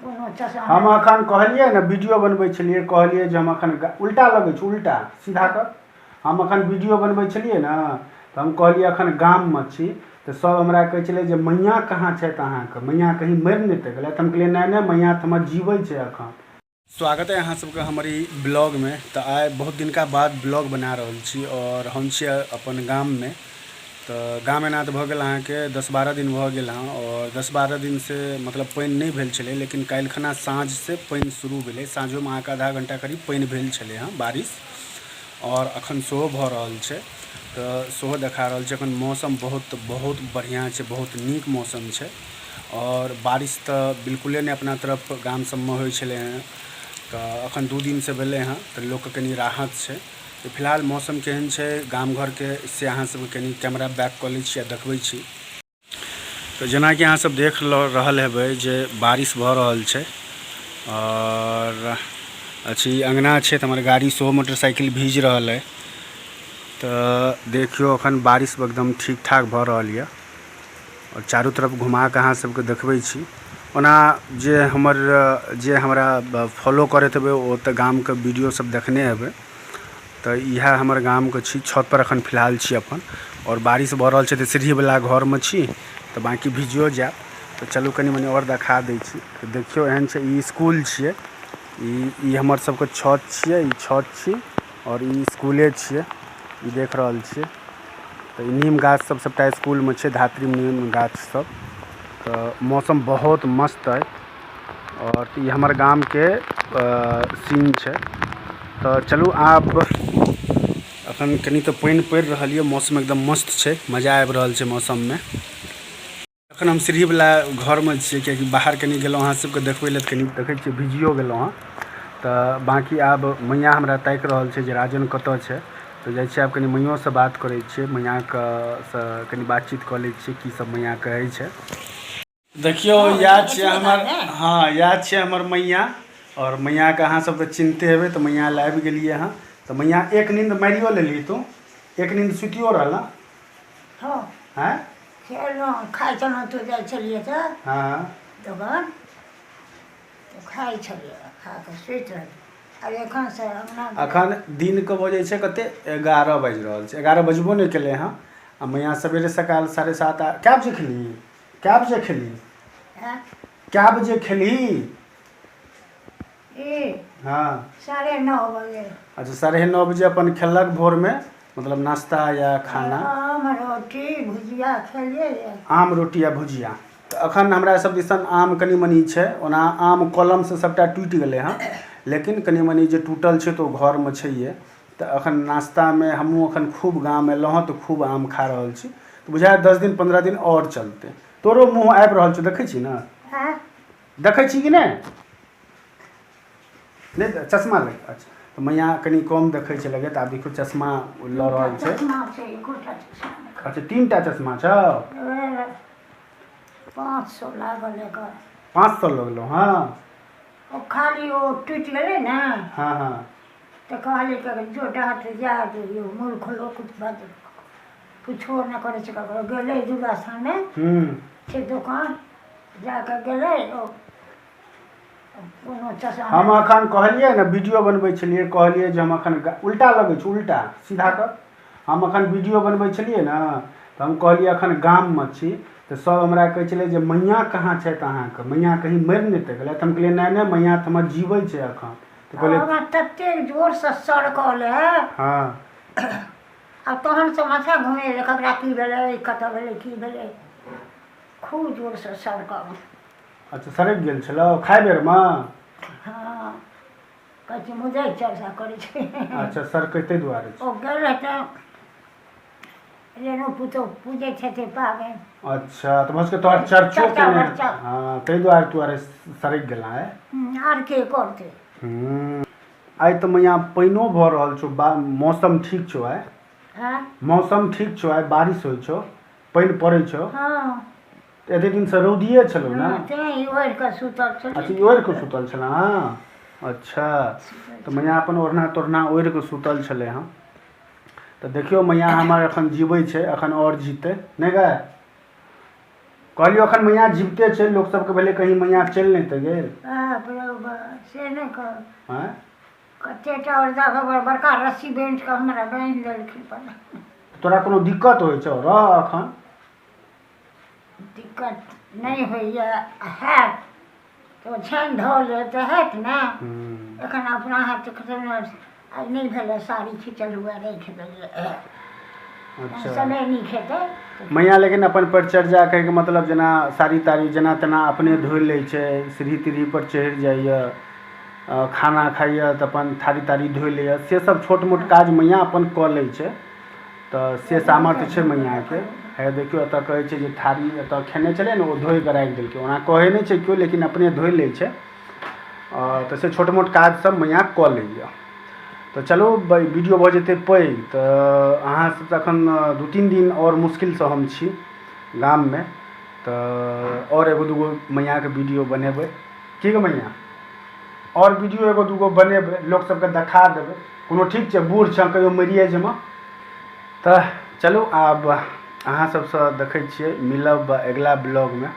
कोनो चश्मा। हम अखन कहलियै ने, वीडियो बनबै छलियै, कहलियै जे हम अखन उल्टा लगै छै, उल्टा सीधा कर। हम अखन वीडियो बनबै छलियै ने, तऽ हम कहलियै अखन गाममे छी, तऽ सब हमरा कहै छलै जे मैया कहाँ छथि अहाँके, मैया कहीं मरि नहि तऽ गेलथि? हम कहलियै नहि नहि, मैया तऽ हमर जीबै छै अखन। स्वागत है अहाँ सबके हमर ई ब्लॉगमे। तऽ आइ बहुत दिनका बाद ब्लॉग बना रहल छी आओर हम छी अपन गाममे। तऽ गाम एना तऽ भऽ गेल अहाँके 10-12 दिन भऽ गेल हँ, आओर 10-12 दिनसँ मतलब पानि नहि भेल छलै, लेकिन काल्हि खना साँझसँ पानि शुरू भेलै। साँझोमे अहाँके आधा घण्टा करीब पानि भेल छलै हँ बारिश, आओर अखन सेहो भऽ रहल छै, तऽ सेहो देखा रहल छै। अखन मौसम बहुत बहुत बढ़िआँ छै, बहुत नीक मौसम छै, आओर बारिश तऽ बिल्कुले नहि अपना तरफ गाम सबमे होइ छलै हँ, तऽ अखन 2 दिनसँ भेलै हँ, तऽ लोकके कनि राहत छै। तऽ फिलहाल मौसम केहन छै गाम घरके, से अहाँ सबके कनि कैमरा बैक कऽ लै छी आओर देखबै छी। तऽ जेनाकि अहाँ सब देख रहल हेबै जे बारिश भऽ रहल छै, आओर अथी अङ्गना छै, तऽ हमर गाड़ी सेहो मोटरसाइकिल भीज रहल अइ। तऽ देखियौ, अखन बारिश एकदम ठीक ठाक भऽ रहल यऽ, आओर चारू तरफ घुमा कऽ अहाँ सबके देखबै छी। ओना जे हमर जे हमरा फॉलो करैत हेबै, ओ तऽ गामके वीडियो सब देखने हेबै। तऽ इएह हमर गामके छी, छतपर एखन फिलहाल छी अपन, आओर बारिश भऽ रहल छै, तऽ सीढ़ीवला घरमे छी, तऽ बाँकी भिजियो जायब। तऽ चलू, कनि मनि आओर देखा दै छी। तऽ देखियौ, एहन छै, ई इसकुल छियै, ई ई हमर सबके छत छियै, ई छत छी, आओर ई इसकुले छियै, ई देख रहल छियै। तऽ ई नीम गाछ सब सबटा इसकुलमे छै, धात्री नीम गाछ सब। तऽ मौसम बहुत मस्त अइ, आओर ई हमर गामके सीन छै। तऽ चलू, आब अखन कनि तऽ पानि पड़ि रहल यऽ, मौसम एकदम मस्त छै, मजा आबि रहल छै मौसममे। अखन हम सीढ़ीवला घरमे छियै, किएकि बाहर कनि गेलहुँ अहाँ सबके देखबै लए, तऽ कनि देखै छियै भिजियो गेलहुँ हँ। तऽ बाँकी आब मैया हमरा ताकि रहल छै जे राजन कतऽ छै। तऽ जाइ छियै आब कनि मैयोसँ बात करै छियै, मैयाके सँ कनि बातचीत कऽ लै छियै, की सब मैया कहै छै। देखियौ, इएह छियै हमर, हँ, इएह छियै हमर मैया, आओर मैयाके अहाँ सब तऽ चिन्हते हेबै। तऽ मैया लए आबि गेलियै हँ। तऽ मैया, एक नींद मारियो लेलही तू? एक नींद सुतियो रहल? हँ। आँय? खेलहुँ, खाइ छलहुँ, तू जाइ छलियै तऽ दोकान तऽ खाइ छलियै, खा कऽ सुति रहलियै। आब एखन से अङ्गना। अखन दिनके बजै छै कते? 11 बाजि रहल छै, 11 बजबो नहि केलै हँ, आ मैया सवेरे सकाल 7:30 कए बजे खेलही? कए बजे खेलही? आँय? कए बजे खेलही? ई? हँ। 9:30 बजे। अच्छा, 9:30 बजे अपन खेलक भोरमे, मतलब नाश्ता या खाना। आम रोटी भुजिया खेलियै। आम रोटी आ भुजिया। तऽ अखन हमरा सब दिसन आम कनि मनि छै। ओना आम कलमसँ सभटा टूटि गेलै हँ, लेकिन कनि मनि जे टूटल छै तऽ ओ घरमे छैहे। तऽ अखन नाश्तामे हमहूँ अखन खूब गाम एलहुँ हँ, तऽ खूब आम खा रहल छी। तऽ बुझाइए 10 दिन 15 दिन आओर चलतै। तोरो मुँह आबि रहल छौ, देखै छी ने? आँय? देखै छी कि नहि? नहि तऽ चश्मा लग। अच्छा, तऽ मैया कनि कम देखै छै लगै, तऽ आब देखियौ, चश्मा लऽ रहल छै। चश्मा छै, एकोटा चश्मा नहि। अच्छा, तीन टा चश्मा छौ? 500 लागल एकर। 500 लगलौ? हँ। ओ खाली ओ टूटि गेलै ने। हँ हँ तऽ कहलियै कि जो डॉक्टर जा दियौ, मूर्ख लोक बड, किछो नहि करै छै ककरो। गेलै दुर्गा स्थानमे छै दोकान, जा कऽ गेलै ओ कोनो चश्मा। हम अखन कहलियै ने, वीडियो बनबै छलियै, कहलियै जे हम अखन उल्टा लगै छै, उल्टा सीधा कर। हम अखन वीडियो बनबै छलियै ने, तऽ हम कहलियै अखन गाममे छी, तऽ सब हमरा कहै छलै जे मैया कहाँ छथि अहाँके, मैया कहीं मरि नहि तऽ गेलथि? हम कहलियै नहि नहि, मैया तऽ हमर जीबै छै अखन। तऽ कहलियै हमरा ततेक जोरसँ सरकल है। आ तहन से माथा घुमेलै, ककरा की भेलै, कतऽ भेलै, की भेलै, खूब जोरसँ सरकल। अच्छा, सड़कि गेल छलौ खाय बेरमे? हँ, कहै छै मुजै चर्चा करै छै। अच्छा, सरकै ताहि दुआरे छै। ओ गेल रहै रेणु पुतहु पूजै छथिन पाबनि। अच्छा, तऽ भऽ सकै तोहर चर्चो चर्चा केने। वर्चा। हँ, ताहि दुआरे तू सड़कि गेला है। आर के करतै? आइ तऽ मैया पानिओ भऽ रहल छौ, बा मौसम ठीक छौ आइ। हँ। मौसम ठीक छौ आइ, बारिश होइ छौ, पानि पड़ै छौ। तऽ एते दिनसँ रौदिए छलौ ने। हँ, तें ई ओढ़ि कऽ सुतल छलियै। अच्छा, ई ओढ़ि कऽ सुतल छलऽ? हँ। अच्छा, तऽ मैया अपन ओढ़ना तोढ़ना ओढ़ि कऽ सुतल छलै हँ। तऽ देखियौ, मैया हमर एखन जीबै छै, एखन आओर जीतै नहि गाय। कहलियौ एखन मैया जीविते छै लोक सबके भेलै कहीं मैया चलि नहि तऽ गेल। बाप रौ बा, से नहि कह। आँय? कतेटा औरदा भगवान बड़का रस्सी बान्हि कऽ हमरा बान्हि देलखिन पर। तोरा कोनो दिक्कत होइ छौ? रह एखन। दिक्कत नहि होइए, हैत तऽ ओछाइन धऽ लेब तऽ हैत ने। एखन अपना हाथ आइ नहि भेलै, साड़ी खींचल हुए राखि देलियै। अच्छा, समय नीक हेतै। मैया लेकिन अपन परिचर्या कहैके मतलब जेना साड़ी ताड़ी जेना तेना अपने धोइ लै छै, सीढ़ी तीढ़ीपर चढ़ि जाइए, खाना खाइए तऽ अपन थारी तारी धोइ लैए, से सब छोट मोट काज मैया अपन कऽ लै छै। तऽ से सामर्थ्य छै मैयाके। हे देखियौ, एतऽ कहै छै जे थारी एतऽ खेने छलै ने, ओ धोइ कऽ राखि देलकै। ओना कहै नहि छै केओ, लेकिन अपने धोइ लै छै। तऽ से छोट मोट काज सब मैया कऽ लैए। तऽ चलू, वीडियो भऽ जेतै पैघ। तऽ अहाँ सब तऽ एखन 2-3 दिन आओर मुश्किलसँ हम छी गाममे, तऽ आओर एगो दूगो मैयाके वीडियो बनेबै। की गै मैया? आओर वीडियो एगो दूगो बनेबै, लोक सबके देखा देबै। कोनो ठीक छै, बूढ़ छँ, कहियो मरिए जेबऽ। तऽ चलू, आब अहाँ सबसँ देखै छियै, मिलब अगिला ब्लॉगमे।